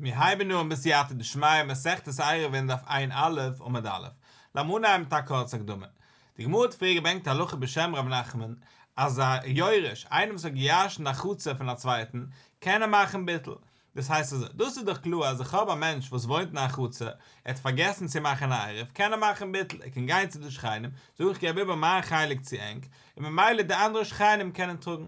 מיר הייבן אן בסייעתא דשמיא מסכת עירובין דף ע"א עמוד א', לאמיר אנהייבן מיט א קורצע הקדמה. די גמרא האט פריער געברענגט א הלכה בשם ר' נחמן אז א יורש, איינער וואס האט געירשנט א חצר פון א צווייטן, קען ער מאכן ביטול. דאס הייסט אזוי, דאס איז דאך קלאר אז איך האב א מענטש וואס וואוינט אין א חצר, ער האט פארגעסן צו מאכן א עירוב, קען ער מאכן ביטול, ער קען גיין צו די שכנים, זאגן איך געב איבער מיין חלק צו ענק, און ממילא די אנדערע שכנים קענען טראגן.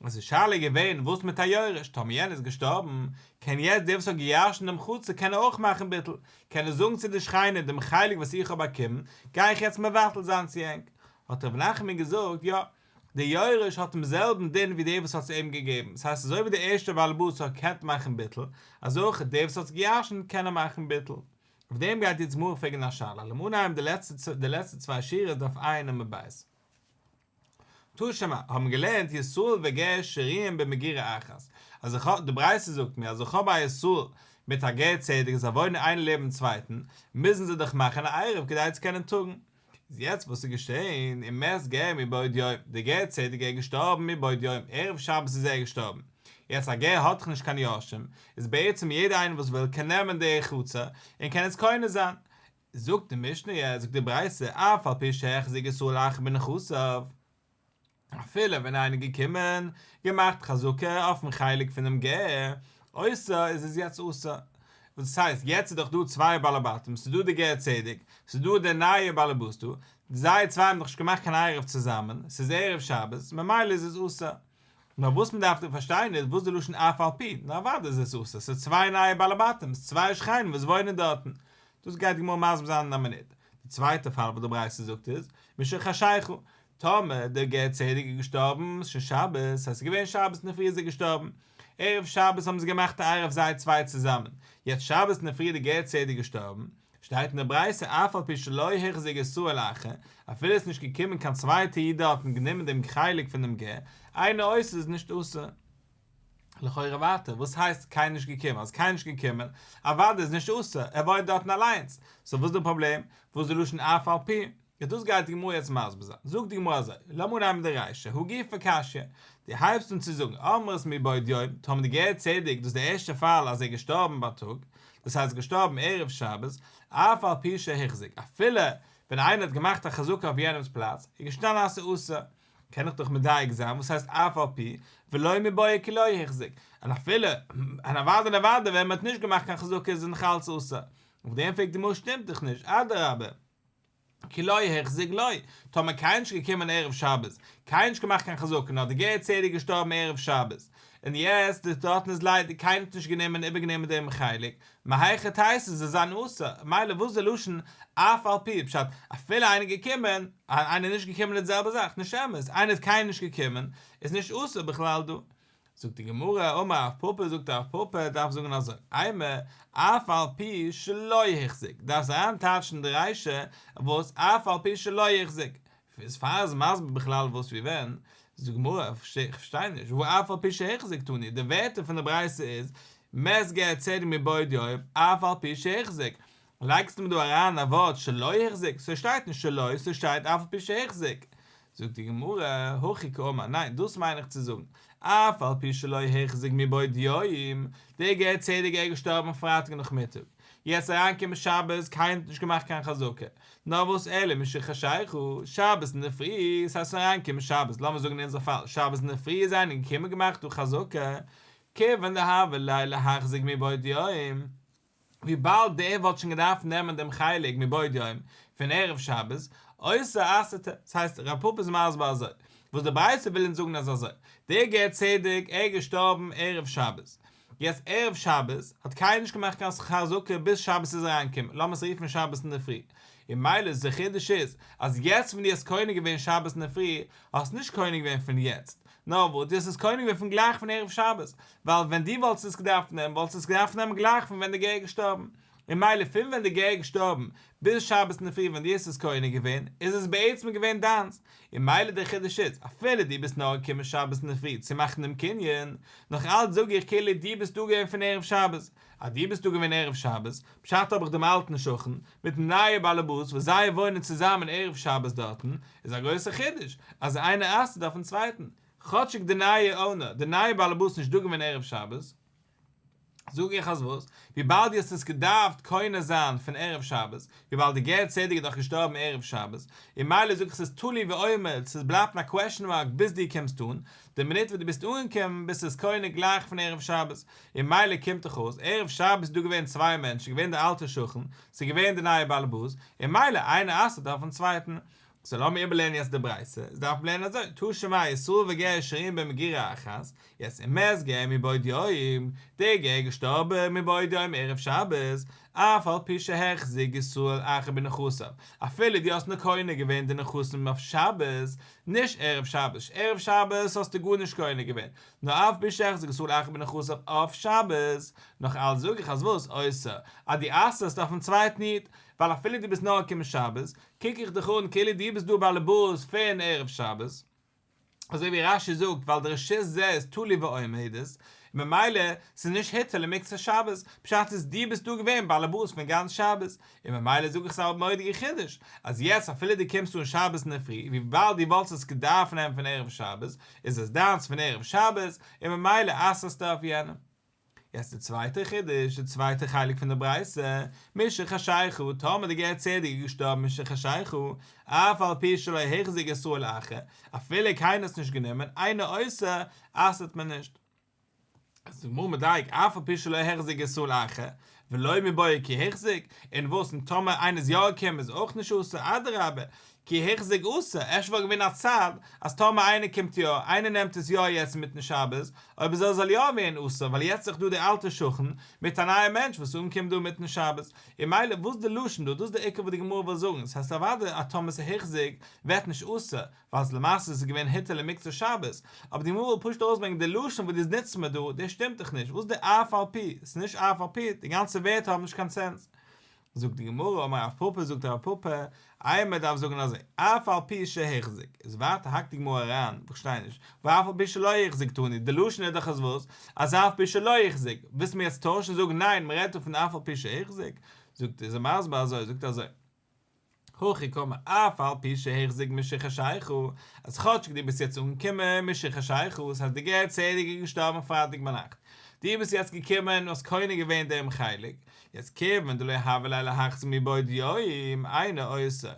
איז די שאלה געווען וואס מיט א יורש, טאמער יענער איז געשטארבן, קען יעצט דער וואס האט געירשנט דעם חצר קען ער אויך מאכן ביטול, קען ער זאגן צו די שכנים דעם חלק וואס איך האב באקומען, גיי איך יעצט מבטל זיין צו ענק. האט ר' נחמן געזאגט, יא, דער יורש האט דעם זעלבן דין ווי דער וואס האט עס אים געגעבן, ס'הייסט אזוי ווי דער ערשטער בעל הבית האט געקענט מאכן ביטול, אזוי אויך דער וואס האט עס געירשנט קען ער מאכן ביטול. אויף דעם גייט יעצט גמרא פרעגן א שאלה, לאמיר אנהייבן די לעצטע צוויי שורות דף ע' עמוד ב'. תא שמע, האבן געלערנט ישראל וגר שרויים במגורה אחת, אז איך האב, די ברייתא זאגט מיר אז איך האב א ישראל מיט א גר צדק זיי וואוינען איינער לעבן צווייטן, מוזן זיי דאך מאכן א עירוב כדי צו קענען טראגן. איז יעצט וואס איז געשען, ומת גר מבעוד יום, דער גר צדק איז געשטארבן מבעוד יום, ערב שבת איז ער געשטארבן, יעצט א גר האט דאך נישט קיין יורשים, איז בעצם יעדער איינער וואס וויל קען נעמען די חצר און קען עס קונה זיין, זאגט די משנה יעצט, זאגט די ברייתא, אף על פי שהחזיק ישראל אחר בנכסיו, אפילו ווען איינער איז געקומען, געמאכט חזקה אויפן חלק פונעם גר, אוסר איז עס יעצט אסור. וואס דאס הייסט, יעצט איז דאך דא צוויי בעלי בתים, ס'איז דא די גר צדק, ס'איז דא דער נייער בעל הבית דא, זיי צוויי האבן דאך נישט געמאכט קיין עירוב צוזאמען, ס'איז ערב שבת, ממילא איז עס אסור. נאר וואס מען דארף דא פארשטיין איז וואס די לשון אף על פי, נאר אוודאי איז עס אסור, ס'איז צוויי נייע בעלי בתים, ס'איז צוויי שכנים וואס וואוינען דארטן. דאס גייט די גמרא מסביר זיין אין א מינוט. די צווייטע פאל וואס די ברייתא זאגט איז, משחשיכה, טאמער דער גר צדק איז געשטארבן, ס'איז שוין שבת, ס'הייסט ס'איז געווען שבת אינדערפרי איז ער געשטארבן, ערב שבת האבן זיי געמאכט א עירוב זיי צוויי צוזאמען, יעצט שבת אינדערפרי איז דער גר צדק געשטארבן, שטייט אין די ברייתא אף על פי שלא החזיק ישראל אחר, אפילו עס איז נישט געקומען קיין צווייטע איד דארט און גענומען דעם חלק פון דעם גר, אינו אוסר איז נישט אסור. לכאורה ווייטער, וואס הייסט קיינער נישט געקומען? אז קיינער נישט געקומען, אוודאי איז נישט אסור, ער וואוינט דארטן אליינס, סאו וואס איז די פראבלעם? וואס איז די לשון אף על פי? איז דאס גייט די גמרא יעצט מסביר זיין, זאגט די גמרא אזוי, לאמיר אנהייבן מיט די רישא, הא גופא קשיא, דו הייבסט אן צו זאגן, אמרת מבעוד יום, טאמער די גר צדק, דאס איז די ערשטע פאל אז ער איז געשטארבן בייטאג, דאס הייסט געשטארבן ערב שבת, אף על פי שהחזיק, אפילו ווען איינער האט געמאכט א חזקה אויף יענעמס פלאץ, איז געשטאנען אז ס'איז אסור, קען איך דאך מדייק זיין וואס הייסט אף על פי, ולא מיבעיא כי לא החזיק, און אפילו, און אוודאי און אוודאי ווען מ'האט נישט געמאכט קיין חזקה איז עס נאך אלץ אסור, אויף דעם פרעגט די גמרא שטימט דאך נישט, אדרבה. כי לא החזיק לא, טאמער קיינער נישט געקומען ערב שבת, קיינער נישט געמאכט קיין חזקה נאר די גר צדק געשטארבן ערב שבת, און יעצט די דארטן איז ליידיג קיינער האט נישט גענומען איבערגענומען דעם חלק, מהיכי תיתי זאל זיין אסור, מילא וואס איז די לשון אף על פי, פשט אפילו איינער געקומען, איינער נישט געקומען איז די זעלבע זאך, נישט אמת, איינער איז קיינער נישט געקומען, איז נישט אסור בכלל דא. זאגט די גמרא, אמר רב פפא, זאגט רב פפא, דארף זאגן אזוי, אימא, אף על פי שלא החזיק, דארפסט אריין טייטשן די רישא, וואס אף על פי שלא החזיק, איז פאר איז מסביר בכלל וואס ווי ווען, זאגט די גמרא, איך פארשטיי נישט, והא אף על פי שהחזיק תני, די ווערטער פון די ברייתא איז, מת גר צדק מבעוד יום, אף על פי שהחזיק, לייגסטו מיר דא אריין א ווארט שלא החזיק, ס'שטייט נישט שלא, ס'שטייט אף על פי שהחזיק. זאגט די גמרא, הכי קאמר, ניין, דאס מיין איך צו זאגן, אף על פי שלא החזיק מבעוד יום, דער גר צדק איז געשטארבן פרייטאג נאכמיטאג, יעצט אריינקומען שבת, קיינער האט נישט געמאכט קיין חזקה, נאר וואס אלא משחשיכה, שבת אינדערפרי, ס'הייסט אריינקומען שבת, לאמיר זאגן אין אונזער פאל, שבת אינדערפרי איז איינער געקומען געמאכט דא חזקה, כיוון דהוה ליה להחזיק מבעוד יום, וויבאלד דער וואלט שוין געדארפט נעמען דעם חלק מבעוד יום פון ערב שבת, אוסר אסר'ט ער, ס'הייסט רב פפא איז מסביר אזוי, וואס די ברייתא וויל אונז זאגן איז אזוי, דער גר צדק ער איז געשטארבן ערב שבת, יעצט ערב שבת האט קיינער נישט געמאכט קיין חזקה ביז שבת איז אריינגעקומען, לאמיר עס רופן שבת אינדערפרי, און מילא איז די חידוש איז אז יעצט ווען דו האסט קונה געווען שבת אינדערפרי האסט נישט קונה געווען פון יעצט, נאר וואס דו האסט עס קונה געווען פון גלייך פון ערב שבת, ווייל ווען דו וואלטסט עס געדארפט נעמען וואלטסטו עס געדארפט נעמען גלייך פון ווען די גר איז געשטארבן, און מילא פון ווען די גר איז געשטארבן ביז שבת אינדערפרי ווען דו האסט עס קונה געווען איז עס בעצם געווען דיינס, און מילא דער חידוש איז, אפילו דו ביסט נאר געקומען שבת אינדערפרי צו מאכן דעם קנין, נאך אלץ זאג איך כאילו דו ביסט דא געווען פון ערב שבת, אז דו ביסט דא געווען ערב שבת, פשט האב איך דעם אלטן שכן, מיטן נייע באלעבאס וואס זיי וואוינען צוזאמען ערב שבת דארטן, איז א גרויסע חידוש, אז איינער אסר'ט אויפן צווייטן, כאטשיג די נייע owner, די נייע באלעבאס נישט דא געווען ערב שבת. זאג איך אז וואס? וויבאלד דו האסט עס געדארפט קונה זיין פון ערב שבת, וויבאלד די גר צדק איז דאך געשטארבן ערב שבת, און ממילא זאג איך ס'איז תלוי ועומד, ס'בלייבט אין א קוועשן מארק ביז דו קומסט אן, די מינוט וואס דו ביסט אנגעקומען ביסטו עס קונה גלייך פון ערב שבת, און ממילא קומט דאך אויס, ערב שבת איז דא געווען צוויי מענטשן, געווען דער אלטער שכן, ס'איז געווען די נייע באלעבאס, און ממילא איינער אסר'ט אויפן צווייטן. סאו לאמיר איבערלערנען יעצט די ברייתא, עס דארף מען לערנען אזוי, תא שמע ישראל וגר שרויים במגורה אחת, יעצט ומת גר מבעוד יום, דער גר איז געשטארבן מבעוד יום ערב שבת, אף על פי שהחזיק ישראל אחר בנכסיו, אפילו דו האסט נאר קונה געווען די נכסים אויף שבת, נישט ערב שבת, ערב שבת האסטו גארנישט קונה געווען, נאר אף על פי שהחזיק ישראל אחר בנכסיו אויף שבת, נאך אלץ זאג איך אז וואס, אוסר, אז דו אסר'סט אויפן צווייטן איד, ווייל אפילו דו ביסט נאר געקומען שבת, קוק איך דיך אן כאילו דו ביסט דא באלעבאס פון ערב שבת, אזוי ווי רש"י זאגט ווייל די רשות זה איז תלוי ועומדת, און ממילא ס'איז נישט הותר למקצת שבת, פשט איז דו ביסט דא געווען באלעבאס פון גאנץ שבת, און ממילא זאג איך ס'איז א מורא'דיגע חידוש, אז יעצט אפילו דו קומסט אן שבת אינדערפרי, וויבאלד דו וואלטסט עס געדארפט נעמען פון ערב שבת, איז עס דיינס פון ערב שבת, און ממילא אסר'סטו אויף יענעם. יעצט די צווייטע חידוש, די צווייטע חלק פון די ברייתא, משחשיכה, טאמער די גר צדק איז געשטארבן משחשיכה, אף על פי שלא החזיק ישראל אחר, אפילו קיינער האט עס נישט גענומען, אינו אוסר, אסר'ט מען נישט. איז די גמרא מדייק, אף על פי שלא החזיק ישראל אחר, ולא מיבעיא כי החזיק, און וואס און טאמער איינער איז יא געקומען איז אויך נישט אסור, אדרבה, כי החזיק אסור, אפשר וואלט געווען א צד אז טאמער איינער קומט יא, איינער נעמט עס יא יעצט אינמיטן שבת, אויב אזוי זאל יא ווערן אסור, ווייל יעצט איז דאך דא דער אלטער שכן מיט א נייער מענטש וואס אנקומט דא אינמיטן שבת, און ממילא וואס די לשון דא, דאס איז די עיקר וואס די גמרא וויל זאגן, ס'הייסט אוודאי אז טאמער ס'איז החזיק ווערט נישט אסור, ווייל למעשה איז עס געווען הותר למקצת שבת, אבער די גמרא וויל פשוט ארויסברענגען די לשון וואס דו נוצט מיר דא, דאס שטימט דאך נישט, וואס איז די אף על פי, ס'איז נישט אף על פי, די גאנצע ווערטער האבן נישט קיין סענס. זאגט די גמרא, אמר רב פפא, זאגט רב פפא, אימא דארף זאגן אזוי, אף על פי שהחזיק, איז ווייטער האקט די גמרא אריין, כ'פארשטיי נישט, ואף על פי שלא החזיק קתני, די לשון איז דאך אז וואס, אז אף פי שלא החזיק, ווילסט מיר יעצט טוישן און זאגן ניין, מ'רעדט דא פון אף על פי שהחזיק, זאגט איז ער מסביר אזוי, זאגט אזוי. הכי קאמר אף על פי שהחזיק משחשיכה, אז כאטשיג דו ביסט יעצט אנגעקומען משחשיכה, דאס הייסט די גר צדק איז געשטארבן פרייטאג ביינאכט, דו ביסט יעצט געקומען און האסט קונה געווען דעם חלק, יעצט כיוון דלא הוה ליה להחזיק מבעוד יום, אינו אוסר.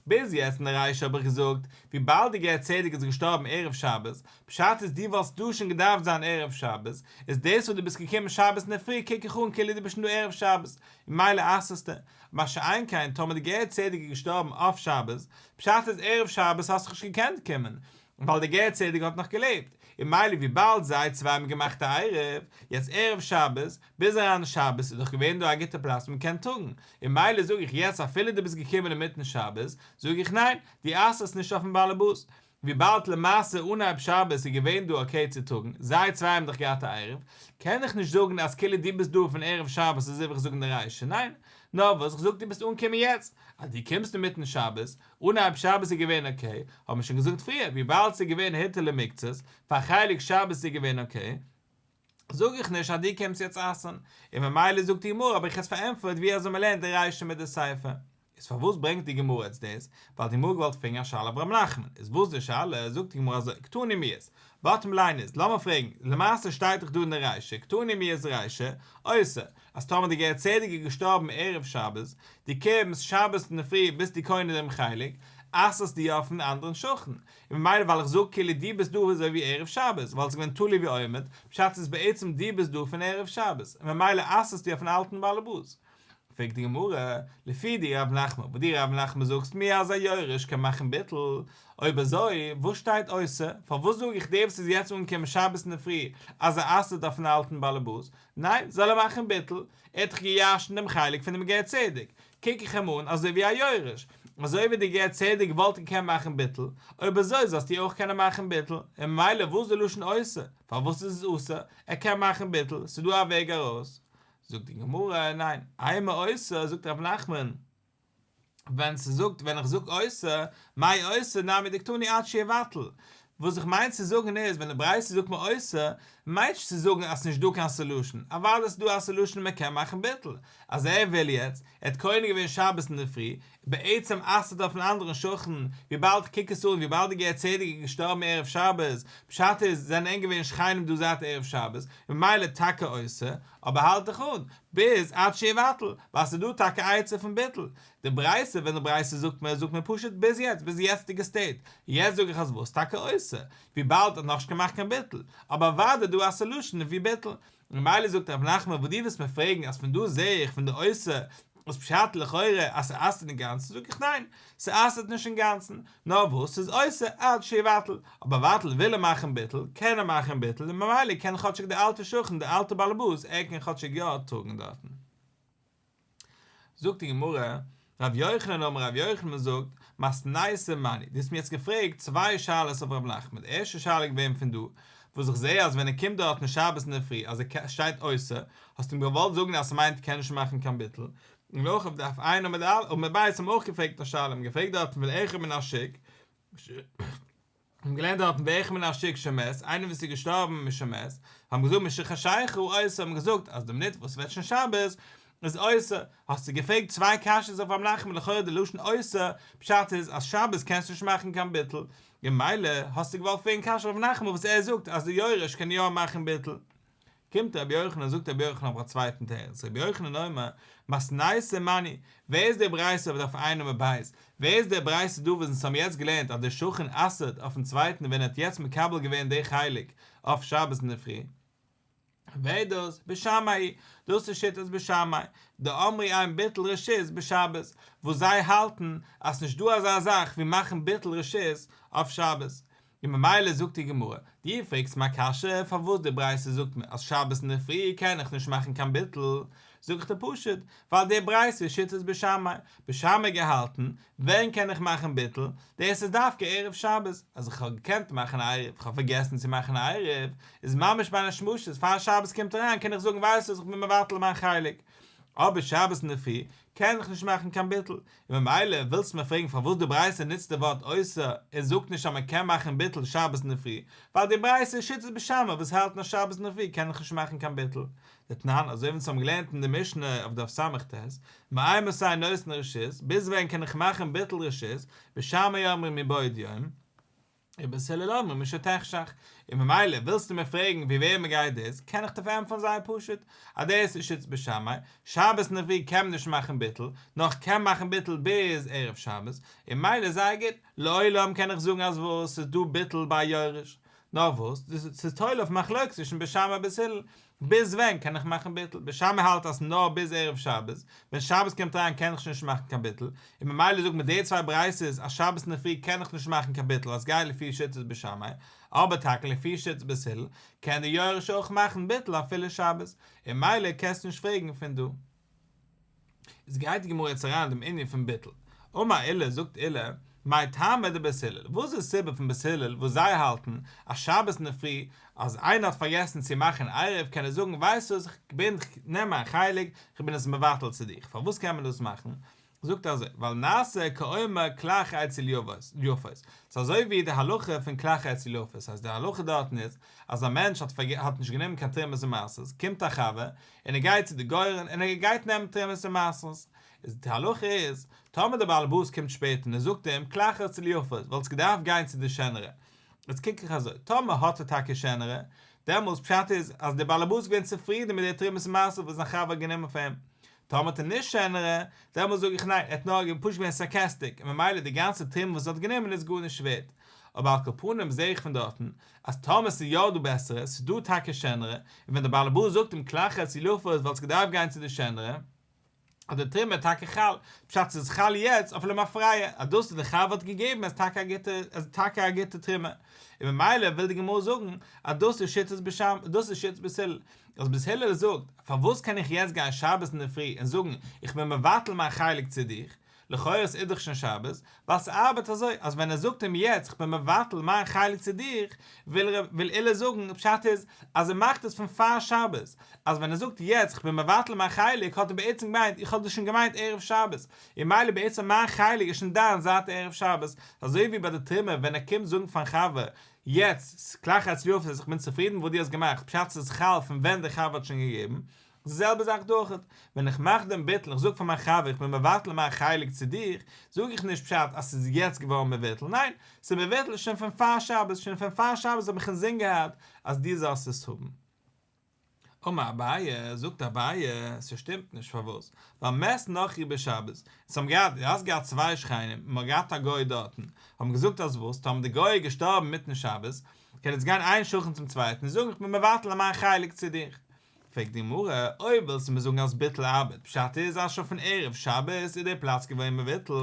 ביז יעצט אין די רישא האב איך געזאגט, וויבאלד די גר צדק איז געשטארבן ערב שבת, פשט איז דו וואלסט דא שוין געדארפט זיין ערב שבת, איז דאס וואס דו ביסט געקומען שבת אינדערפרי קוק איך אן כאילו דו ביסט שוין דא ערב שבת, ממילא אסר'סטו. מה שאין כן טאמער די גר צדק איז געשטארבן אויף שבת, פשט איז ערב שבת האסטו נישט געקענט קומען, ווייל די גר צדק האט נאך געלעבט, און ממילא וויבאלד זיי צוויי האבן געמאכט א עירוב, יעצט ערב שבת, ביז אריין אין שבת איז דאך געווען דא א גוטע פלאץ ווי מ'קען טראגן, און ממילא זאג איך יעצט אפילו דו ביסט געקומען אינמיטן שבת, זאג איך ניין, דו אסר'סט נישט אויפן באלעבאס, וויבאלד למעשה אנהייב שבת איז געווען דא אקעי צו טראגן, זיי צוויי האבן דאך געהאט א עירוב, קען איך נישט זאגן אז כאילו דו ביסט דא פון ערב שבת אזוי ווי איך זאג אין די רישא, ניין, נאר וואס איך זאג דו ביסט אנגעקומען יעצט, אז דו קומסט אינמיטן שבת, אנהייב שבת איז געווען אקעי, האבן מיר שוין געזאגט פריער, וויבאלד ס'איז געווען הותר למקצת, פאר חלק שבת איז געווען אקעי, זאג איך נישט אז דו קומסט יעצט אסר'ן, און ממילא זאגט די גמרא האב איך יעצט פארענטפערט ווי אזוי מ'לערנט די רישא מיט די סיפא. איז פארוואס ברענגט די גמרא יעצט דאס? ווייל די גמרא געוואלט פרעגן א שאלה אויף ר' נחמן, איז וואס די שאלה? זאגט די גמרא אזוי, קתני מיהת, באטעם ליין איז, לאמיר פרעגן, למעשה שטייט דאך דא אין די רישא, קתני מיהת רישא, אוסר, אז טאמער די גר צדק איז געשטארבן ערב שבת, דו קומסט שבת אינדערפרי ביסטו קונה דעם חלק, אסר'סטו אויפן אנדערן שכן, און ממילא ווייל איך זאג כאילו דו ביסט דא אזוי ווי ערב שבת, ווייל ס'איז געווען תלוי ועומד, פשט איז בעצם דו ביסט דא פון ערב שבת, און ממילא אסר'סטו אויפן אלטן באלעבאס. פרעגט די גמרא, לפי דרב נחמן, וואס דו רב נחמן זאגסט מיר אז א יורש קען מאכן ביטול, אויב אזוי וואס שטייט אוסר, פארוואס זאג איך דער וואס איז יעצט אנגעקומען שבת אינדערפרי אז ער אסר'ט אויפן אלטן באלעבאס, ניין, זאל ער מאכן ביטול, ער האט דאך געירשנט דעם חלק פון דעם גר צדק, קוק איך אים אן אזוי ווי א יורש, אזוי ווי דער גר צדק וואלט געקענט מאכן ביטול, אויב אזוי זאלסטו אויך קענען מאכן ביטול, און ממילא וואס איז די לשון אוסר, פארוואס איז עס אסור, ער קען מאכן ביטול, ס'איז דא א וועג ארויס. זאגט די גמרא, ניין, אימא אוסר, זאגט ר' נחמן, ווען ס'זאגט ווען איך זאג אוסר, מאי אוסר נמי דקתני עד שיבטל, וואס איך מיין צו זאגן איז ווען די ברייתא זאגט מיר אוסר, מיינט נישט צו זאגן אז ס'נישט דא קיין סעלושען, אוודאי ס'דא א סעלושען און מ'קען מאכן ביטול, אז ער וויל יעצט, ער האט קונה געווען שבת אינדערפרי, בעצם אסר'ט אויפן אנדערן שכן, וויבאלד קוק עס אן וויבאלד די גר צדק איז געשטארבן ערב שבת, פשט איז זענען ענק געווען שכנים דא זייט ערב שבת, ממילא טאקע אוסר, אבער האלט דיך אן, ביז עד שיבטל, ווייל ס'איז דא טאקע א עצה פון ביטול. די ברייתא, ווען די ברייתא זאגט מיר, זאגט מיר פשוט ביז יעצט, ביז יעצטיגע סטעיט, יעצט זאג איך אז וואס טאקע אוסר, וויבאלד האט נאכנישט געמאכט קיין ביטול, אבער אוודאי דא א סעלושען ווי ביטול, ממילא זאגט רב נחמן וואס דו ווילסט מיר פרעגן אז פון דא זעה איך פון די אוסר איז פשט לכאורה אז ס'אסר'ט אינגאנצן זאג איך ניין ס'אסר'ט נישט אינגאנצן נאר וואס ס'איז אוסר עד שיבטל אבער בטל וויל ער מאכן ביטול קען ער מאכן ביטול און ממילא קען כאטשיג די אלטע שכן די אלטע באלעבאס ער קען כאטשיג יא טראגן דארטן. זאגט די גמרא, ר' יוחנן אמר ר' יוחנן זאגט, מתניתא מני, דו האסט מיר יעצט געפרעגט צוויי שאלות אויף ר' נחמן, די ערשטע שאלה איז געווען פון דא, וואס איך זעה אז ווען ער קומט דארטן שבת אינדערפרי אז ער שטייט אוסר, האסטו אים געוואלט זאגן אז ס'מיינט קען נישט מאכן קיין ביטול, און אויך אויף דף ע' עמוד א' עמוד ב' האבן מיר אויך געפרעגט א שאלה, מ'האט געפרעגט דארטן ולאחד מן השוק, האבן געלערנט דארטן ואחד מן השוק שמת, איינער וואס איז געשטארבן משמת, האבן געזאגט משחשיכה אוסר, האבן געזאגט אז די מינוט וואס ס'ווערט שוין שבת איז אוסר, האסטו געפרעגט צוויי קשיות אויף רב נחמן לכאורה די לשון אוסר, פשט איז אז שבת קענסטו נישט מאכן קיין ביטול, ממילא האסטו געוואלט פרעגן קשיא אויף רב נחמן וואס ער זאגט אז די יורש קען יא מאכן ביטול. קומט רבי יוחנן און זאגט רבי יוחנן אבער א צווייטן תירוץ, רבי יוחנן אומר, מתניתא מני, ווער איז דער ברייתא אויף דף ע' עמוד ב', ווער איז דער ברייתא דא וואס אונז האבן יעצט געלערנט אז דער שכן אסר'ט אויפן צווייטן ווען ער האט יעצט מקבל געווען די חלק אויף שבת אינדערפרי? ווער איז דאס? בית שמאי, דאס איז שיטת בית שמאי, דאמרי אין ביטול רשות בשבת, וואס זיי האלטן אז ס'נישט דא אזא זאך ווי מאכן ביטול רשות אויף שבת, און ממילא זאגט די גמרא, דו פרעגסט מיר א קשיא פארוואס די ברייתא זאגט מיר אז שבת אינדערפרי קען איך נישט מאכן קיין ביטול, זאג איך דיר פשוט, ווייל די ברייתא איז שיטת בית שמאי, בית שמאי געהאלטן, ווען קען איך מאכן ביטול, דאס איז דווקא ערב שבת, אז איך האב געקענט מאכן א עירוב, איך האב פארגעסן צו מאכן א עירוב, איז ממש בין השמשות, פאר שבת קומט אריין קען איך זאגן ווייסט וואס איך בין מבטל מיין חלק, אבער שבת אינדערפרי קען איך נישט מאכן קיין ביטול, און ממילא ווילסט מיר פרעגן פארוואס די ברייתא נוצט די ווארט אוסר און זאגט נישט אז מען קען מאכן ביטול שבת אינדערפרי, ווייל די ברייתא איז שיטת בית שמאי וואס האלטן אז שבת אינדערפרי קען איך נישט מאכן קיין ביטול. דתנן, אזוי ווי אונז האבן געלערנט אין די משנה אויף דף ס"ט, מאימתי נותנין רשות, ביז ווען קען איך מאכן ביטול רשות, בית שמאי אומרים מבעוד יום, ובית הלל אומרים משתחשך, און ממילא ווילסטו מיר פרעגן ווי ווער מען גייט דאס, קען איך דיר פארענטפערן זייער פשוט, אז דאס איז שיטת בית שמאי, שבת אינדערפרי קען מען נישט מאכן ביטול, נאר כ'קען מאכן ביטול ביז ערב שבת, און ממילא זייער גוט, לעולם קען איך זאגן אז וואס, ס'איז דא ביטול ביי יורש, נאר וואס, ס'איז תולה אויף מחלוקת צווישן בית שמאי ובית הלל, ביז ווען קען איך מאכן ביטול? בית שמאי האלט אז נאר ביז ערב שבת, ווען שבת קומט אריין קען איך שוין נישט מאכן קיין ביטול, און ממילא זאגט מען די צוויי ברייתות אז שבת אינדערפרי קען איך נישט מאכן קיין ביטול אז גייט לפי שיטת בית שמאי, אבער טאקע לפי שיטת בית הלל קען די יורש אויך מאכן ביטול אפילו שבת, און ממילא קענסטו נישט פרעגן פון דא. איז גייט די גמרא יעצט אריין אין דעם ענין פון ביטול. אמר עולא, זאגט עולא, מאי טעמא דבית הלל, וואס איז די סיבה פון בית הלל וואס זיי האלטן אז שבת אינדערפרי אז איינער האט פארגעסן צו מאכן עירוב קען ער זאגן ווייסט וואס איך בין כ'נעם מיין חלק כ'בין עס מבטל צו דיך, פארוואס קען מען דאס מאכן? זאגט ער אזוי, ווייל נעשה כאומר כלך אצל יפות, ס'איז אזוי ווי די הלכה פון כלך אצל יפות, ס'הייסט די הלכה דארטן איז אז א מענטש האט האט נישט גענומען קיין תרומות און מעשרות, קומט א חבר און ער גייט צו די גורן און ער גייט נעמען תרומות און מעשרות, איז די הלכה איז, טאמער דער בעל הבית קומט שפעט און ער זאגט אים כלך אצל יפות, וואלסט געדארפט גיין צו די שענערע, יעצט קוק איך אזוי, טאמער האט ער טאקע שענערע, דעמאלטס פשט איז אז דער בעל הבית איז געווען צופרידן מיט די תרומות און מעשרות וואס זיין חבר האט גענומען פאר אים, טאמער האט ער נישט שענערע, דעמאלטס זאג איך ניין, ער האט נאר פשוט געווען סארקעסטיק, און ממילא די גאנצע תרומה וואס ער האט גענומען איז גארנישט ווערט. אבער על כל פנים זעה איך פון דארטן, אז טאמער ס'איז יא דא בעסערע, ס'איז דא טאקע שענערע, און ווען דער בעל הבית זאגט אים כלך אצל יפות וואלסט געדארפט גיין צו די שענערע, אז די תרומה איז טאקע חל, פשט ס'איז חל יעצט אויף למפרע, אז דאס וואס די חבר האט געגעבן איז טאקע א גוטע איז טאקע א גוטע תרומה, און ממילא וויל די גמרא זאגן אז דאס איז שיטת בית שמ דאס איז שיטת בית הלל, אז בית הלל זאגט פארוואס קען איך יעצט גיין שבת אינדערפרי און זאגן איך בין מבטל מיין חלק צו דיך, לכאורה עס איז דאך שוין שבת, ווייל ס'ארבעט אזוי אז ווען ער זאגט אים יעצט איך בין מבטל מיין חלק צו דיך, וויל וויל עולא זאגן, פשט איז אז ער מאכט עס פון פאר שבת, אז ווען ער זאגט יעצט איך בין מבטל מיין חלק האט ער בעצם געמיינט איך האב דאס שוין געמיינט ערב שבת, און ממילא בעצם מיין חלק איז שוין דיין זייט ערב שבת, אזוי ווי ביי די תרומה ווען ער קומט זאגן פארן חבר יעצט כלך אצל יפות איך בין צופרידן וואס דו האסט געמאכט, פשט ס'איז חל פון ווען דער חבר האט שוין געגעבן. די זעלבע זאך דא אויכעט, ווען איך מאך דעם ביטול, איך זאג פאר מיין חבר איך בין מבטל מיין חלק צו דיר, זאג איך נישט פשט אז ס'איז יעצט געווארן מבוטל, ניין, ס'איז מבוטל שוין פון פאר שבת, שוין פון פאר שבת האב איך אינזין געהאט אז דו זאלסט עס האבן. אמר אביי, זאגט אביי, ס'שטימט נישט, פארוואס? ווייל מת נכרי בשבת, אונז האבן געהאט, דו האסט געהאט צוויי שכנים, און מ'האט געהאט א גוי דארטן, האבן געזאגט אז וואס, טאמער די גוי איז געשטארבן מיטן שבת, קען יעצט גיין איין שכן צום צווייטן און זאגן איך בין מבטל מיין חלק צו דיך. פרעגט די גמרא, אויב ווילסטו מיר זאגן אז ביטול ארבעט, פשט איז אז שוין פון ערב שבת איז דער פלאץ געווען מבוטל,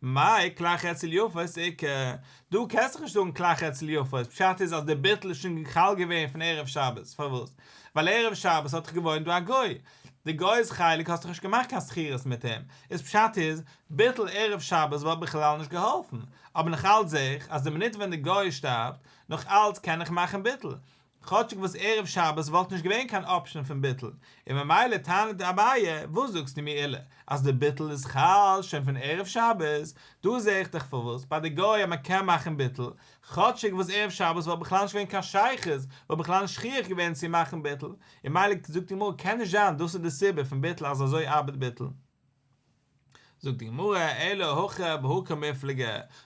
מאי כלך אצל יפות איכא, דא קענסט דאך נישט זאגן כלך אצל יפות, פשט איז אז דער ביטול איז שוין חל געווען פון ערב שבת, פארוואס? ווייל ערב שבת האט דאך געוואוינט דא א גוי, די גוי'ס חלק האסט דאך נישט געמאכט קיין שכירות מיט אים, איז פשט איז, ביטול ערב שבת וואלט בכלל נישט געהאלפן, אבער נאך אלץ זעה איך אז די מינוט ווען די גוי שטארבט, נאך אלץ קען איך מאכן ביטול, כאטשיג וואס ערב שבת וואלט נישט געווען קיין אפשען פון ביטול, און ממילא טענה'ט אביי, וואס זאגסטו מיר עולא, אז די ביטול איז חל שוין פון ערב שבת, דא זעה איך דאך פארוואס ביי די גוי אז מען קען מאכן ביטול, כאטשיג וואס ערב שבת וואלט בכלל נישט געווען קיין שייכות, וואלט בכלל נישט שכיח געווען צו מאכן ביטול, און ממילא זאגט די גמרא קען נישט זיין דאס איז די סיבה פון ביטול אז אזוי ארבעט ביטול. זאגט די גמרא, אלא הכא בהא קמיפלגי,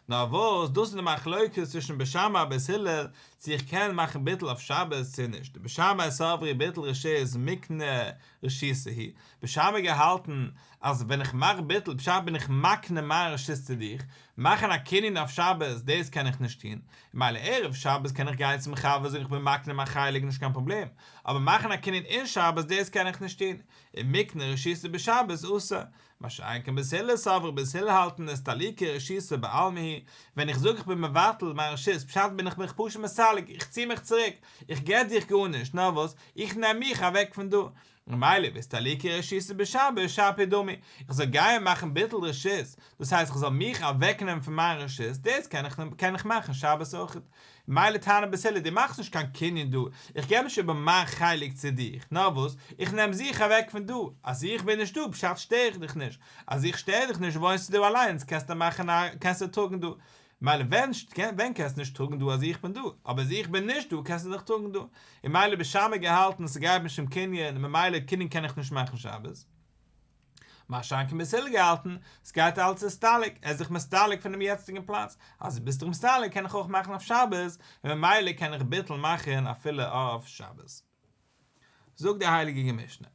נאר וואס, דאס איז די מחלוקת צווישן בית שמאי בית הלל, צו איך קען מאכן ביטול אויף שבת צו נישט, דבית שמאי סברי ביטול רשות מיקנא רשותא הוא, בית שמאי געהאלטן אז ווען איך מאך ביטול פשט בין איך מקנה מיין רשות צו דיך, מאכן א קנין אויף שבת דאס קען איך נישט טון, מילא ערב שבת קען איך גיין צום חבר זאגן איך בין מקנה מיין חלק נישט קיין פראבלעם, אבער מאכן א קנין אין שבת דאס קען איך נישט טון, און מיקנא רשותא בשבת אסור, מה שאין כן בית הלל סברי בית הלל האלטן אסתלוקי רשותא בעלמא הוא, ווען איך זאג איך בין מבטל מיין רשות פשט בין איך מיך פשוט מסלק, איך צי מיך צוריק, איך געב דיך גארנישט, נאר וואס, איך נעם מיך אוועק פון דא, ממילא ואסתלוקי רשותא בשבת שפיר דמי, איך זאל גיין מאכן ביטול רשות, דאס הייסט איך זאל מיך אוועקנעמען פון מיין רשות, דאס קען איך קען איך מאכן שבת אויכעט. מילא טענה'ט בית הלל דו מאכסט נישט קיין קנין דא, איך געב נישט איבער מיין חלק צו דיך, נאר וואס, איך נעם זיך אוועק פון דא, אז איך בין נישט דא פשט שטער איך דיך נישט, אז איך שטער דיך נישט וואוינסטו דא אליינס קענסטו מאכן א קענסטו טראגן דא, מילא ווען ווען קענסטו נישט טראגן דא אז איך בין דא, אבער אז איך בין נישט דא קענסטו דאך טראגן דא, און מילא בית שמאי געהאלטן ס'גייט משום קנין און ממילא קנין קען איך נישט מאכן שבת. מה שאין כן בית הלל געהאלטן, ס'גייט אלץ הסתלק, ער איז זיך מסתלק פונעם יעצטיגן פלאץ, אז דו ביסט דיך מסתלק קען איך אויך מאכן אויף שבת, און ממילא קען איך ביטול מאכן אפילו אויף שבת. זאגט די הייליגע משנה,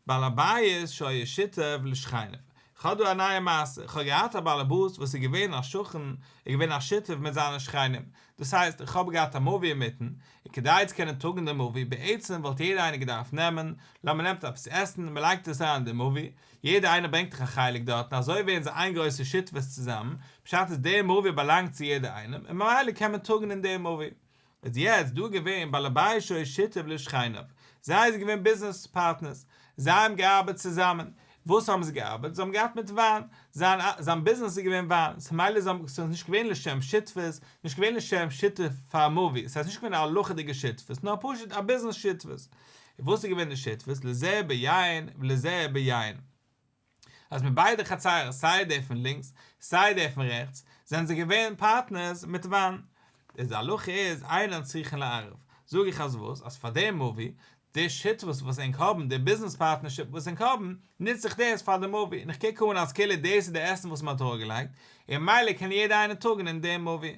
בעל הבית שהיה שותף לשכניו, איך האב דא א נייע מעשה, איך האב געהאט א בעל הבית וואס איז געווען א שכן, איז געווען א שותף מיט זיינע שכנים, דאס הייסט איך האב געהאט א מבוי אינמיטן, און כדי צו קענען טראגן די מבוי, בעצם וואלט יעדער איינער געדארפט נעמען, לאמיר נעמט עפעס צו עסן, מען לייגט עס אריין אין די מבוי, יעדער איינער ברענגט דאך א חלק דארטן, אזוי ווערן זיי איין גרויסע שותפות צוזאמען, פשט איז די מבוי באלאנגט צו יעדער איינעם, און ממילא קען מען טראגן אין די מבוי. איז יעצט דא געווען בעל הבית שהיה שותף לשכניו, זיי זענען געווען ביזנעס פארטנערס, זיי האבן געארבעט צוזאמען, וואס האבן זיי געארבעט? זיי האבן געארבעט מיט וויין, זיין זיין ביזנעס איז געווען וויין, סאו מילא זיי האבן, ס'איז נישט געווען לשם שותפות, נישט געווען לשם שותף פאר א מבוי, ס'הייסט נישט געווען א הלכה'דיגע שותפות, נאר פשוט א ביזנעס שותפות. און וואס איז געווען די שותפות? לזה ביין ולזה ביין. אז מיט ביידע חצרות, סיי דער פון לינקס, סיי דער פון רעכטס, זענען זיי געווען פארטנערס מיט וויין. איז די הלכה איז, אינן צריכין לערב. זאג איך אז וואס? אז פאר דעם מבוי, די שותפות וואס ענק האבן, די ביזנעס פארטנערשיפ וואס ענק האבן, נוץ איך דאס פאר די מבוי, און איך קוק אן אז כאילו דאס איז די עסן וואס מען האט אראפגעלייגט, און ממילא קען יעדער איינער טראגן אין דעם מבוי.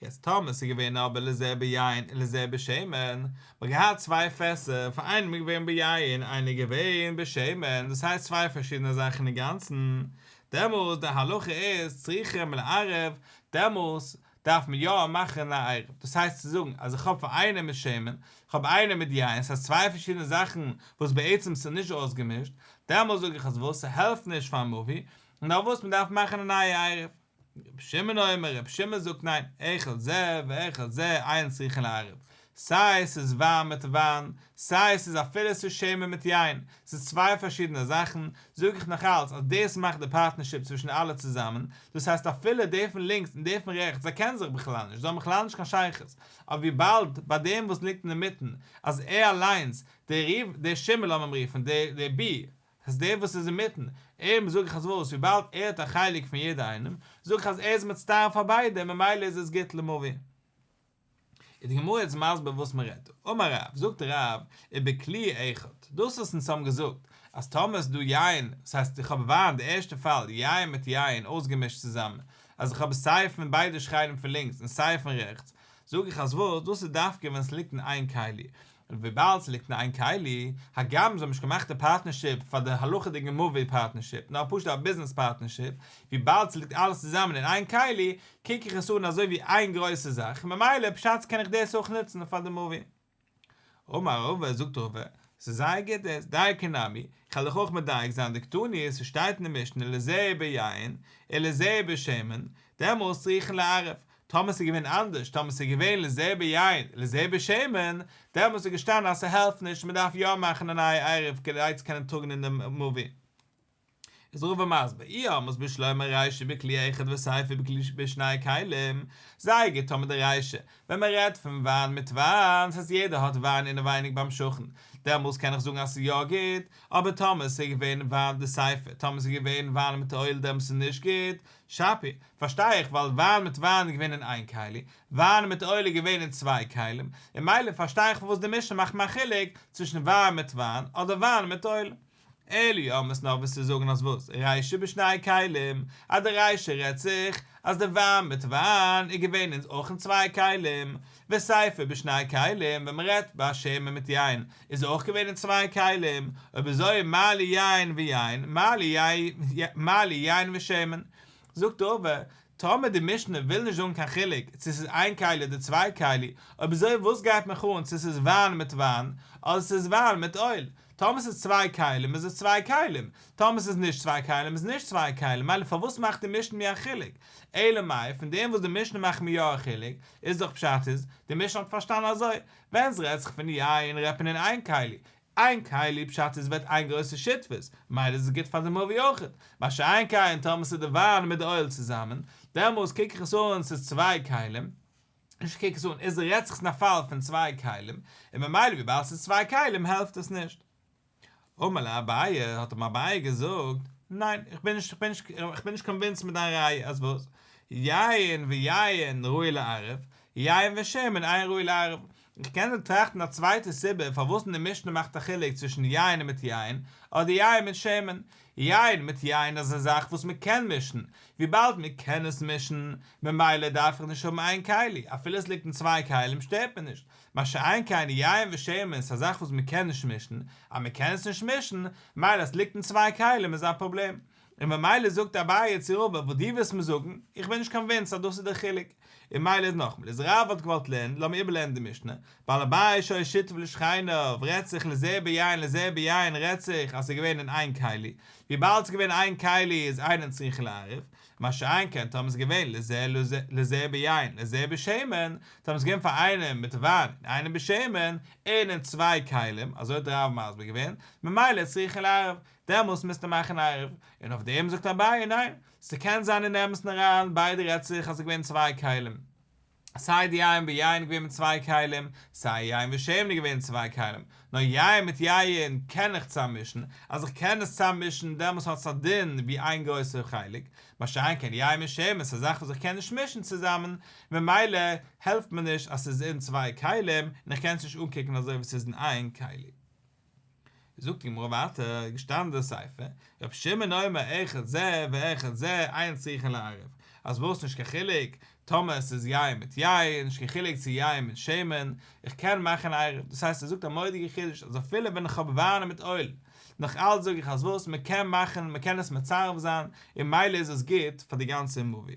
יעצט טאמער ס'איז געווען אבער לזה ביין און לזה בשמן, מ'האט געהאט צוויי פעסער, פאר איינעם איז געווען ביין, איינער איז געווען בשמן, דאס הייסט צוויי פארשידענע זאכן אינגאנצן, דעמאלס די הלכה איז צריכים לערב, דעמאלס דארף מען יא מאכן א עירוב, דאס הייסט צו זאגן אז איך האב פאר איינעם מיט שמן, איך האב איינעם מיט יין, ס'הייסט צוויי פארשידענע זאכן וואס בעצם ס'איז נישט אויסגעמישט, דעמאלס זאג איך אז וואס, ס'העלפט נישט פארן מבוי, נאר וואס מ'דארף מאכן א נייע עירוב. רבי שמעון אומר, רבי שמעון זאגט ניין, אחד זה ואחד זה אין צריכין לערב, סיי ס'איז וויין מיט וויין, סיי ס'איז אפילו ס'איז שמן מיט יין, ס'איז צוויי פארשידענע זאכן, זאג איך נאך אלץ אז דאס מאכט די פארטנערשיפ צווישן אלע צוזאמען, דאס הייסט אפילו דער פון לינקס און דער פון רעכטס זיי קענען זיך בכלל נישט, זיי האבן בכלל נישט קיין שייכות, אבער וויבאלד ביי דעם וואס ליגט אינמיטן אז ער אליינס, דער ראובן, דער שמעון לאמיר אים רופן, דער דער בי, אז דער וואס איז אינמיטן, אים זאג איך אז וואס, וויבאלד ער האט א חלק פון יעדע איינעם, זאג איך אז ער איז מצטרף פאר ביידע ממילא איז עס גוט למבוי. איז די גמרא יעצט מסביר וואס מען רעדט דא, אמר רב, זאגט רב, ובכלי אחד, דאס וואס אונז האבן געזאגט אז טאמער איז דא יין, דאס הייסט איך האב וויין, די ערשטע פאל, יין מיט יין אויסגעמישט צוזאמען, אז איך האב סיי פון ביידע שכנים פון לינקס און סיי פון רעכטס, זאג איך אז וואס, דאס איז דווקא ווען עס ליגט אין איין כלי, און וויבאלד ס'ליגט אין איין כלי, הגם זיי האבן נישט געמאכט די פארטנערשיפ פאר די הלכה'דיגע מבוי פארטנערשיפ, נאר פשוט א ביזנעס פארטנערשיפ, וויבאלד ס'ליגט אלעס צוזאמען אין איין כלי, קוק איך עס אן אזוי ווי איין גרויסע זאך, ממילא פשט קען איך דאס אויך נוצן פאר די מבוי. אמר רבא, זאגט רבא, ס'איז זייער גוט דאס, דייקא נמי, כ'על דיך אויך מדייק זיין דקתני, ס'שטייט אין די משנה לזה ביין, ולזה בשמן, דעמאלס צריכין לערב, טאמער ס'איז געווען אנדערש, טאמער ס'איז געווען לזה ביין, לזה בשמן, דעמאלס איז געשטאנען אז ס'העלפט נישט, מ'דארף יא מאכן א נייע עירוב כדי צו קענען טראגן אין דעם מבוי. איז רבא מסביר, אי אמרת בשלמא רישא בכלי אחד וסיפא בכלי בשני כלים, זייער גוט טאמער די רישא, ווען מ'רעדט פון וויין מיט וויין, ס'הייסט יעדער האט וויין אינעווייניג ביים שכן, דעמאלס קען איך זאגן אז ס'איז יא גוט, אבער טאמער ס'איז געווען וויין די סיפא, טאמער ס'איז געווען וויין מיט אויל דעמאלס איז נישט גוט, שפיר, פארשטיי איך ווייל וויין מיט וויין איז געווען אין איין כלי, וויין מיט אויל איז געווען אין צוויי כלים, און ממילא פארשטיי איך פארוואס די משנה מאכט מיר א חילוק צווישן וויין מיט וויין אדער וויין מיט אויל. אלא אי אמרת נאר וועסטו זאגן אז וואס, רישא בשני כלים, אז די רישא רעדט זיך אז די וויין מיט וויין איז געווען אין אויך אין צוויי כלים, וסיפא בשני כלים, ווען מען רעדט ביי שמן מיט יין איז אויך געווען אין צוויי כלים, אויב אזוי מה לי יין ויין, מה לי יין ושמן. זאגט רבא, טאמער די משנה וויל נישט זאגן קיין חילוק צו ס'איז איין כלי אדער צוויי כלי, אויב אזוי וואס גייט מיך אן צו ס'איז וויין מיט וויין, אדער ס'איז וויין מיט אויל, טאמער ס'איז צוויי כלים איז עס צוויי כלים, טאמער ס'איז נישט צוויי כלים איז נישט צוויי כלים, מילא פארוואס מאכט די משנה מיר א חילוק? אלא מאי, פון דעם וואס די משנה מאכט מיר יא א חילוק, איז דאך פשט איז, די משנה האט פארשטאנען אזוי, ווען ס'רעדט זיך פון יין רעדט מען אין איין כלי, איין כלי פשט איז ווערט איין גרויסע שותפות, מילא איז עס גוט פאר די מבוי אויכעט, מה שאין כן טאמער ס'איז די וויין מיט די אויל צוזאמען, דעמאלס קוק איך עס אן ס'איז צוויי כלים, נישט קוק עס אן, איז רעדט זיך אין א פאל פון צוויי כלים, און ממילא וויבאלד ס'איז צוויי כלים העלפט עס נישט. אמר ליה אביי, האט אים אביי געזאגט, ניין, איך בין נישט, איך בין נישט קאנווינסד מיט דיין ראיה, אז וואס? יין ויין ראוי לערב, יין ושמן אין ראוי לערב. איך קען דיר טראכטן א צווייטע סיבה פארוואס אין די משנה מאכט א חילוק צווישן יין מיט יין, אדער יין מיט שמן. יין מיט יין איז א זאך וואס מען קען מישן, וויבאלד מען קען עס מישן, ממילא דארף איך נישט האבן איין כלי, אפילו עס ליגט אין צוויי כלים שטערט מיר נישט. מה שאין כן יין ושמן איז א זאך וואס מען קען נישט מישן, אז מען קען עס נישט מישן, מילא אז עס ליגט אין צוויי כלים איז א פראבלעם. און ממילא זאגט אביי צו רבא וואס דו ווילסט מיר זאגן, איך בין נישט קאנווינסד אז דאס איז דער חילוק. און מילא איז נאכאמאל, איז רב האט געוואלט לערנען, לאמיר איבערלערנען די משנה, בעל הבית שהיה שותף לשכניו, רעדט זיך לזה ביין לזה ביין רעדט זיך אז ס'איז געווען אין איין כלי, וויבאלד ס'איז געווען איין כלי איז אינן צריכין לערב, מה שאין כן טאמער ס'איז געווען לזה לזה ביין לזה בשמן, טאמער ס'איז געווען פאר איינעם מיט וויין און איינעם בשמן, און אין צוויי כלים, אזוי האט רב מסביר געווען, ממילא צריכין לערב, דעמאלס מוזטו מאכן עירוב, און אויף דעם זאגט אביי ניין, ס'קען זיין אין אמת'ן אריין, ביידע רעדט זיך אז ס'איז געווען צוויי כלים, סיי די יין ביין איז געווען מיט צוויי כלים, סיי יין ושמן איז געווען צוויי כלים, נאר יין מיט יין קען איך צאממישן, אז איך קען עס צאממישן דעמאלס האט עס א דין ווי איין גרויסע חלק, מה שאין כן יין מיט שמן איז א זאך וואס איך קען נישט מישן צוזאמען, ממילא העלפט מיר נישט אז ס'איז אין צוויי כלים, און איך קען עס נישט אנקוקן אזוי ווי ס'איז אין איין כלי. זאגט די גמרא ווייטער, געשטאנען די סיפא, רבי שמעון אומר אחד זה ואחד זה אין צריכין לערב, אז וואס נישט קיין חילוק טאמער עס איז יין מיט יין, נישט קיין חילוק צו יין מיט שמן, איך קען מאכן עירוב, דאס הייסט ער זאגט א מורא'דיגע חידוש אז אפילו ווען איך האב וויין מיט אויל, נאך אלץ זאג איך אז וואס, מען קען מאכן, מען קען עס מצרף זיין, און מילא איז עס גוט פאר די גאנצע מבוי.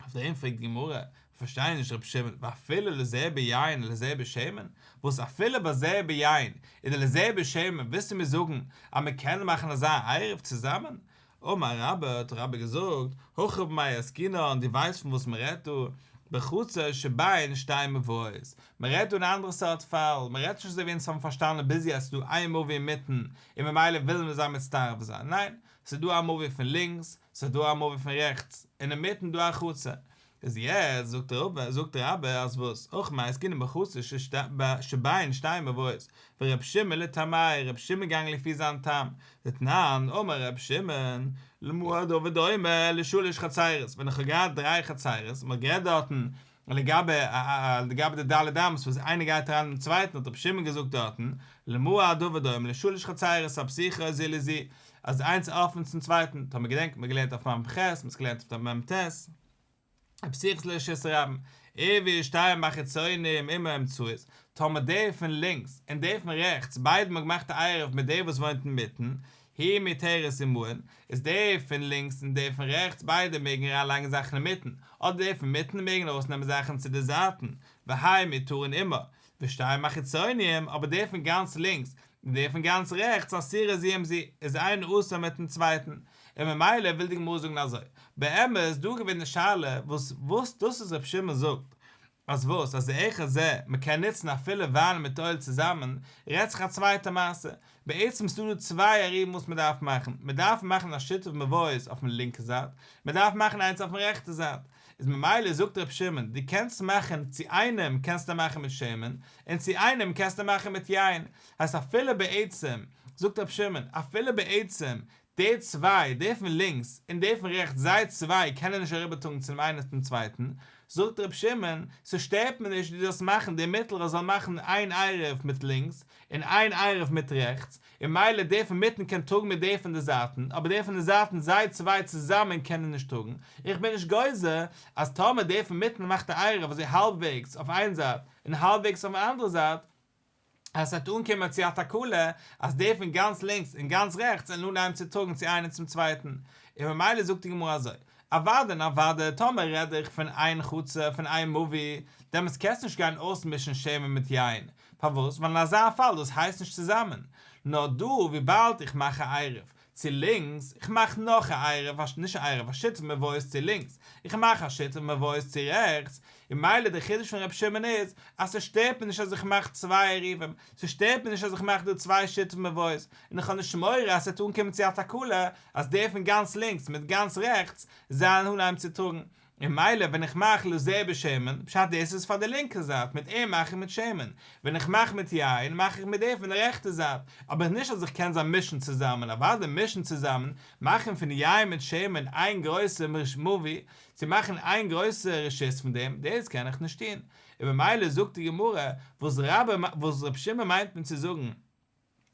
אויף דעם פרעגט די גמרא, כ'פארשטיי נישט רבי שמעון, ואפילו לזה ביין ולזה בשמן, וואס אפילו ביי זה ביין און לזה בשמן ווילסטו מיר זאגן אז מען קען מאכן אזא עירוב צוזאמען? אמר רבה, האט רבה געזאגט, הכא במאי עסקינן, דו ווייסט פון וואס מען רעדט דא, בחצר שבין שתי מבואות, מען רעדט דא אן אנדערע סארט פאל, מען רעדט נישט אזוי ווי אונז האבן פארשטאנען ביז יעצט ס'איז דא איין מבוי אינמיטן און ממילא ווילן מיר זיי מצטרף זיין, ניין, ס'איז דא א מבוי פון לינקס, ס'איז דא א מבוי פון רעכטס, און אינמיטן דא א חצר. איז יעצט זאגט רבא, זאגט רבה אז וואס, הכא במאי עסקינן בחצר שבין שתי מבואות, ור' שמעון לטעמיה, ר' שמעון געגאנגען לפי זיין טעם, דתנן, אמר ר' שמעון, למה הדבר דומה לשלש חצרות, ווען איך האב געהאט דריי חצרות, מ'האט גערעדט דארטן. לגבי לגבי די ד' אמות וואס איינער גייט אריין אינעם צווייטן האט רבי שמעון געזאגט דארטן למה הדבר דומה לשלש חצירות הפתוחות זו לזו אז איינס אפן צום צווייטן, טאמער געדענקט מ'האט געלערנט אויף מ"ח, מ'האט געלערנט אויף מ"ט. הפתוחות לרשות הרבים, עירבו שתים החיצונים עם האמצעית, טאמער דער פון לינקס און דער פון רעכטס ביידע האבן געמאכט א עירוב מיט דער וואס וואוינט אינמיטן, היא מותרת עמהן, איז דער פון לינקס און דער פון רעכטס ביידע מעגן אריינלייגן זאכן אינמיטן, אדער דער פון מיטן מעגן ארויסנעמען זאכן צו די זייטן, והן מותרין עמה, ושתים החיצונים, אבער דער פון גאנץ לינקס און דער פון גאנץ רעכטס אסורות זו עם זו, איז איינער אסור מיטן צווייטן, און ממילא וויל די גמרא זאגן אזוי, באמת איז דא געווען די שאלה וואס וואס דאס איז ר' שמעון זאגט אז וואס אז זה אחד זה מען קען נוצן אפילו וויין מיט אויל צוזאמען, רעדט זיך א צווייטע מעשה, בעצם איז דא דא צוויי עירובים וואס מען דארף מאכן, מען דארף מאכן א שיתוף מבואות אויפן לינקע זייט, מען דארף מאכן איינס אויפן רעכטע זייט, איז ממילא זאגט ר' שמעון דו קענסט מאכן צו איינעם קענסטו מאכן מיט שמן, און צו איינעם קענסטו מאכן מיט יין, הייסט אפילו בעצם, זאגט ר' שמעון, אפילו בעצם די צוויי, דער פון לינקס און דער פון רעכטס זיי צוויי קענען נישט אריבערטראגן צום איינער צום צווייטן, זאגט ר' שמעון, ס'שטערט מיר נישט דו זאלסט מאכן דער מיטלערע זאל מאכן איין עירוב מיט לינקס און איין עירוב מיט רעכטס, און מילא דער פון מיטן קען טראגן מיט דער פון די זייטן, אבער דער פון די זייטן זיי צוויי צוזאמען קענען נישט טראגן, איך בין נישט גוזר אז טאמער דער פון מיטן מאכט א עירוב אזוי האלבוועגס אויף איין זייט און האלבוועגס אויפן אנדערע זייט, אז ס'וועט אנקומען צו א תקלה אז דער פון גאנץ לינקס און גאנץ רעכטס וועלן אנהייבן צו טראגן צו איינער צום צווייטן, און ממילא זאגט די גמרא אזוי, אוודאי און אוודאי טאמער רעד איך פון איין חצר פון איין מבוי, דעמאלטס קענסטו נישט גיין אויסמישן שמן מיט יין, פארוואס? ווייל אין אזא פאל דאס הייסט נישט צוזאמען, נאר דא וויבאלד איך מאך א עירוב צו לינקס, איך מאך נאך א עירוב, נישט א עירוב, א שיתוף מבואות צו לינקס, איך מאך א שיתוף מבואות צו רעכטס, און מילא דער חידוש פון ר' שמעון איז, אז ס'שטערט מיר נישט אז איך מאך צוויי עירובים, ס'שטערט מיר נישט אז איך מאך דא צוויי שיתוף מבואות, און איך האב נישט מורא אז ס'וועט אנקומען צו א תקלה אז דער פון גאנץ לינקס מיט גאנץ רעכטס זאלן אנהייבן צו טראגן, און מילא ווען איך מאך לזה בשמן, פשט דאס איז פאר די לינקע זייט, מיט אים מאך איך מיט שמן, ווען איך מאך מיט יין מאך איך מיט דער פון די רעכטע זייט, אבער נישט אז איך קען זיי מישן צוזאמען, אוודאי מישן צוזאמען, מאכן פון יין מיט שמן איין גרויסע מבוי, צו מאכן איין גרויסע רשות פון דעם, דאס קען איך נישט טון, און ממילא זאגט די גמרא, וואס רבה וואס רבי שמעון מיינט מיר צו זאגן,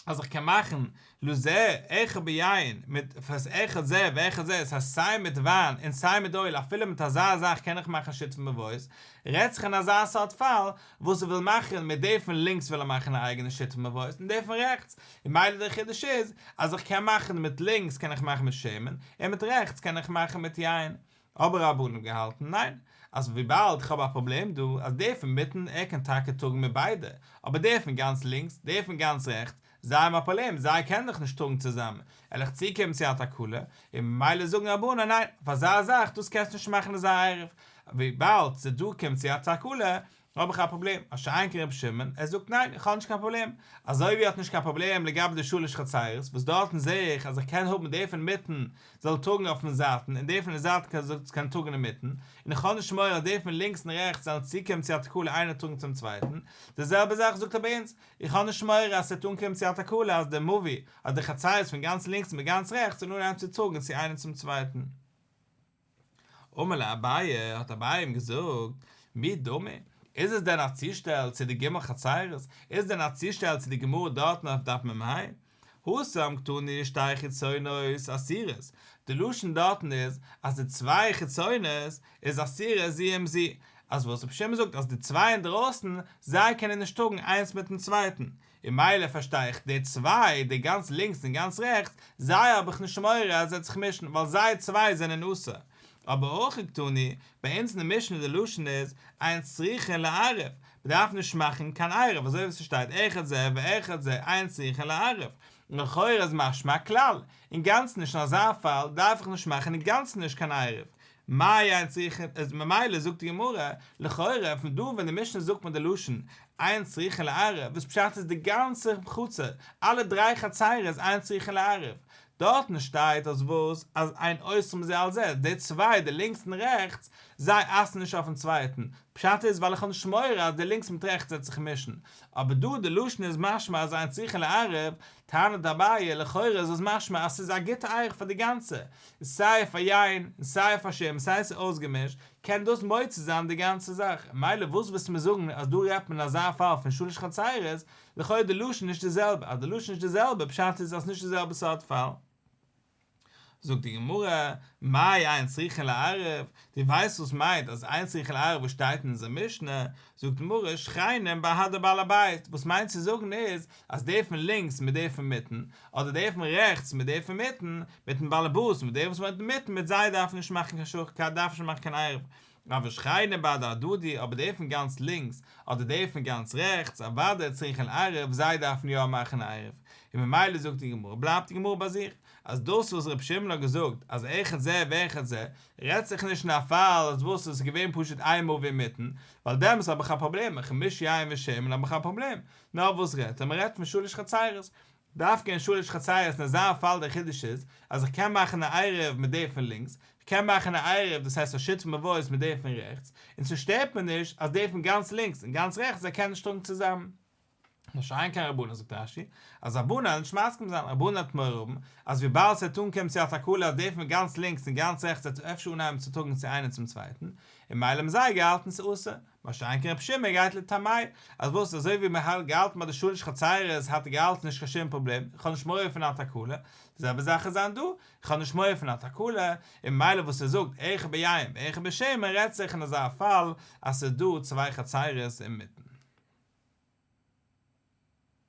אז איך קען מאכן לזה אחד ביין מיט פאס אחד זה ואחד זה, עס הייסט סיי מיט וויין און סיי מיט אויל אפילו מיט אזא זאך קען איך מאכן שיתוף מבואות, רעדט זיך אין אזא סארט פאל וואס ער וויל מאכן מיט די פון לינקס וויל ער מאכן א אייגענע שיתוף מבואות און די פון רעכטס, און מילא דער חידוש איז אז איך קען מאכן מיט לינקס קען איך מאכן מיט שמן און מיט רעכטס קען איך מאכן מיט יין, אבער רבנן האבן געהאלטן ניין, אז וויבאלד איך האב א פראבלעם דא אז דער פון מיטן ער קען טאקע טראגן מיט ביידע, אבער דער פון גאנץ לינקס, דער פון גאנץ רעכטס, זיי האבן א פראבלעם, זיי קענען דאך נישט טראגן צוזאמען, וועל איך צוקומען צו א תקלה, און ממילא זאגן רבנן ניין, אויף אזא זאך דאס קענסטו נישט מאכן אזא עירוב, וויבאלד ס'דא קומט צו א תקלה, האב איך א פראבלעם, מה שאין כן רבי שמעון, ער זאגט ניין איך האב נישט קיין פראבלעם, אזוי ווי ער האט נישט קיין פראבלעם לגבי די שלש חצירות, וואס דארטן זעה איך אז איך קען האבן דער פון מיטן זאל טראגן אויפן זייטן און דער פון די זייטן קען טראגן אינמיטן, און איך האב נישט מורא אז דער פון לינקס און רעכטס זאלן צוקומען צו א תקלה איינער טראגן צום צווייטן, די זעלבע זאך זאגט ער ביי אונז, איך האב נישט מורא אז ס'וועט אנקומען צו א תקלה אז דער מבוי, אז די חצירות פון גאנץ לינקס מיט גאנץ רעכטס זאלן אנהייבן צו טראגן צו איינער צום צווייטן. אמר ליה אביי, האט אביי אים געזאגט, מי דמי, איז עס דען א צושטעל צו די ג' חצירות, איז דען א צושטעל צו די גמרא דארטן אויף דף מ"ה? התם קתני שתי חיצונות אסורות, די לשון דארטן איז אז די צוויי חיצונות איז אסורות זו עם זו, אז וואס רבי שמעון זאגט אז די צוויי אינדרויסן, זיי קענען נישט טראגן איינס מיטן צווייטן, און מילא פארשטיי איך די צוויי, די גאנץ לינקס און גאנץ רעכטס, זיי האב איך נישט מורא אז עס וועט זיך מישן, ווייל זיי צוויי זענען אסור. אבער הכא קתני, ביי אונז אין די משנה די לשון איז, אין צריכין לערב, מ'דארף נישט מאכן קיין עירוב, אזוי ווי ס'שטייט אחד זה ואחד זה אין צריכין לערב, און לכאורה איז משמע א כלל, אינגאנצן נישט אין אזא פאל דארף איך נישט מאכן אינגאנצן נישט קיין עירוב, מאי אין צריכין, איז ממילא זאגט די גמרא, לכאורה פון דא ווען די משנה זאגט מיט די לשון אין צריכין לערב, וואס פשט איז די גאנצע חצר, אלע דריי חצירות אין צריכין לערב, דארטן שטייט אז וואס? אז אין אוסרים זה על זה, די צוויי, די לינקס און רעכטס, זיי אסר'ן נישט אויפן צווייטן, פשט איז ווייל איך האב נישט מורא אז די לינקס מיט רעכטס וועט זיך מישן, אבער דא די לשון איז משמע אז אין צריכין לערב, טענה'ט אביי, לכאורה איז עס משמע אז ס'איז א גוטע עירוב פאר די גאנצע, סיי פאר יין, און סיי פאר שמן, סיי ס'איז אויסגעמישט, קען דאס מוציא זיין די גאנצע זאך, מילא וואס ווילסטו מיר זאגן אז דא רעדט מען אזא פאל פון שלש חצירות, לכאורה די לשון נישט די זעלבע, אז די לשון נישט די זעלבע פשט איז אז נישט די זעלבע סארט פאל. זאגט די גמרא, מאי אין צריכין לערב, דו ווייסט וואס מיינט אז אין צריכין לערב וואס שטייט אין אונזער משנה, זאגט די גמרא, שכנים בהדי בעל הבית, וואס מיינט צו זאגן איז, אז דער פון לינקס מיט דער פון מיטן, אדער דער פון רעכטס מיט דער פון מיטן, מיטן באלעבאס מיט דער וואס וואוינט אינמיטן, מיט זיי דארף נישט מאכן קיין שכ ק, דארף נישט מאכן קיין עירוב. אבל שכנים בהדי הדדי, אבער דער פון גאנץ לינקס, אדער דער פון גאנץ רעכטס, אוודאי צריכין לערב, זיי דארפן יא מאכן עירוב. און ממילא זאגט די גמרא, בלייבט די גמרא ביי זיך, אז דאס וואס רבי שמעון האט געזאגט אז אחד זה ואחד זה, רעדט זיך נישט אין א פאל אז וואס עס איז געווען פשוט איין מבוי אינמיטן, ווייל דעמאלס האב איך א פראבלעם, איך מיש יין ושמן האב איך א פראבלעם, נאר וואס רעדט ער? מען רעדט פון שלש חצירות. דווקא אין שלש חצירות אין אזא פאל דער חידוש איז אז איך קען מאכן א עירוב מיט די פון לינקס, איך קען מאכן א עירוב דאס הייסט א שיתוף מבואות מיט די פון רעכטס, און ס'שטערט מיר נישט אז די פון גאנץ לינקס און גאנץ רעכטס זיי קענען נישט טראגן צוזאמען. מה שאין כן רבנן זאגט רש"י אז רבנן וועלן נישט מסכים זיין, רבנן וועט מורא האבן אז וויבאלד ס'וועט אנקומען צו א תקלה אז די פון גאנץ לינקס און גאנץ רעכטס וועט אפשר אנהייבן צו טראגן צו איינער צום צווייטן, און מילא האבן זיי געהאלטן ס'אסור. מה שאין כן רבי שמעון גייט לטעמיה, אז וואס אזוי ווי מען האט געהאלטן ביי די שלש חצירות האט ער געהאלטן נישט קיין שום פראבלעם, איך האב נישט מורא פון א תקלה, די זעלבע זאך איז זיין דא, איך האב נישט מורא פון א תקלה, און ממילא וואס ער זאגט אחד ביין ואחד בשמן רעדט זיך אין אזא פאל אז ס'איז דא צוויי חצירות אינמיטן.